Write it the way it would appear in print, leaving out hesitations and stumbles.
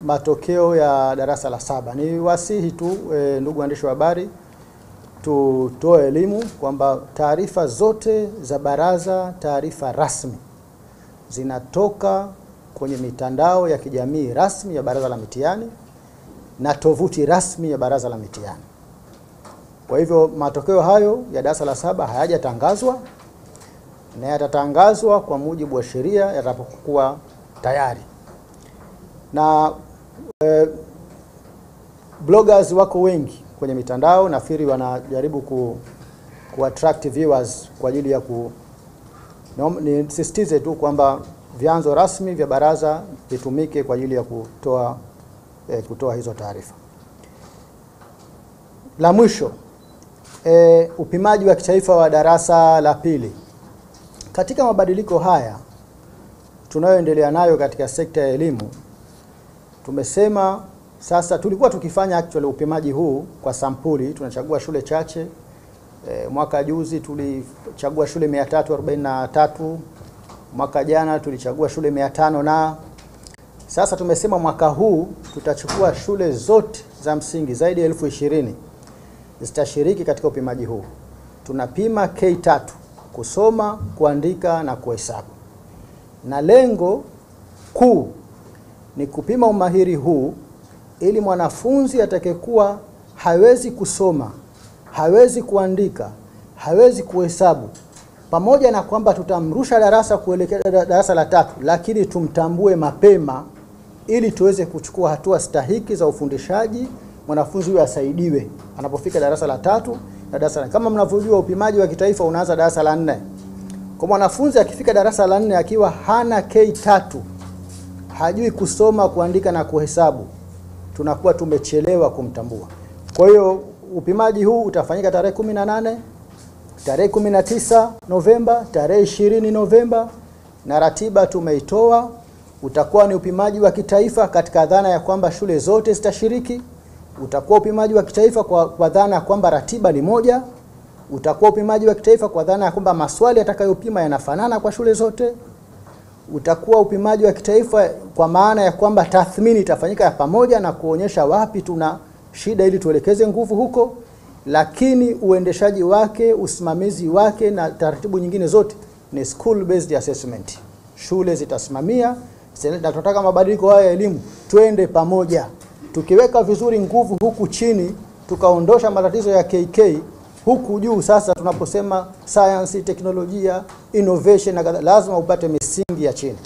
Matokeo ya darasa la saba. Ni wasihi tu ndugu waandishi wa habari, tutoe elimu kwamba taarifa zote za baraza, taarifa rasmi zinatoka kwenye mitandao ya kijamii rasmi ya Baraza la Mitihani na tovuti rasmi ya Baraza la Mitihani. Kwa hivyo matokeo hayo ya darasa la saba hayajatangazwa na yatatangazwa kwa mujibu wa sheria yatakapokuwa tayari. Na bloggers wako wengi kwenye mitandao, nafikiri wanajaribu ku attract viewers kwa ajili ya nisisitize tu kwamba vyanzo rasmi vya baraza vitumike kwa ajili ya kutoa hizo taarifa. La mwisho, upimaji wa kitaifa wa darasa la pili. Katika mabadiliko haya tunayoendelea nayo katika sekta ya elimu, tumesema sasa, tulikuwa tukifanya actually upimaji huu kwa sampuli, tunachagua shule chache. Mwaka juzi tulichagua shule 343, mwaka jana tulichagua shule 500, na sasa tumesema mwaka huu tutachukua shule zote za msingi zaidi ya 20,000 zitashiriki katika upimaji huu. Tunapima K3, kusoma, kuandika na kuhesabu. Na lengo kuu ni kupima umahiri huu ili mwanafunzi atakayekuwa hawezi kusoma, hawezi kuandika, hawezi kuhesabu, pamoja na kwamba tutamrusha darasa kuelekea darasa la tatu, lakini tumtambue mapema ili tuweze kuchukua hatua stahiki za ufundishaji, mwanafunzi huyu asaidiwe anapofika darasa la tatu na darasa la. Kama mnavyojua upimaji wa kitaifa unaanza darasa la 4. Kwa mwanafunzi akifika darasa la 4 akiwa hana K3, hajui kusoma, kuandika na kuhesabu, tunakuwa tumechelewa kumtambua. Kwa hiyo upimaji huu utafanyika tarehe 18, tarehe 19 Novemba, tarehe 20 Novemba, na ratiba tumeitoa. Utakuwa ni upimaji wa kitaifa katika dhana ya kwamba shule zote zitashiriki. Utakuwa upimaji wa kitaifa kwa dhana ya kwamba ratiba ni moja. Utakuwa upimaji wa kitaifa kwa dhana ya kwamba maswali yatakayopima yanafanana kwa shule zote. Utakuwa upimaji wa kitaifa kwa maana ya kwamba tathmini itafanyika ya pamoja na kuonyesha wapi tuna shida ili tuelekeze nguvu huko, lakini uendeshaji wake, usimamizi wake na taratibu nyingine zote ni school based assessment. Shule zitasimamia. Na tunataka mabadiliko haya ya elimu twende pamoja. Tukiweka vizuri nguvu huku chini, tukaondosha matatizo ya KK huku juu, sasa tunaposema science, teknolojia, innovation na kadhalika, lazima upate misingi ya chini.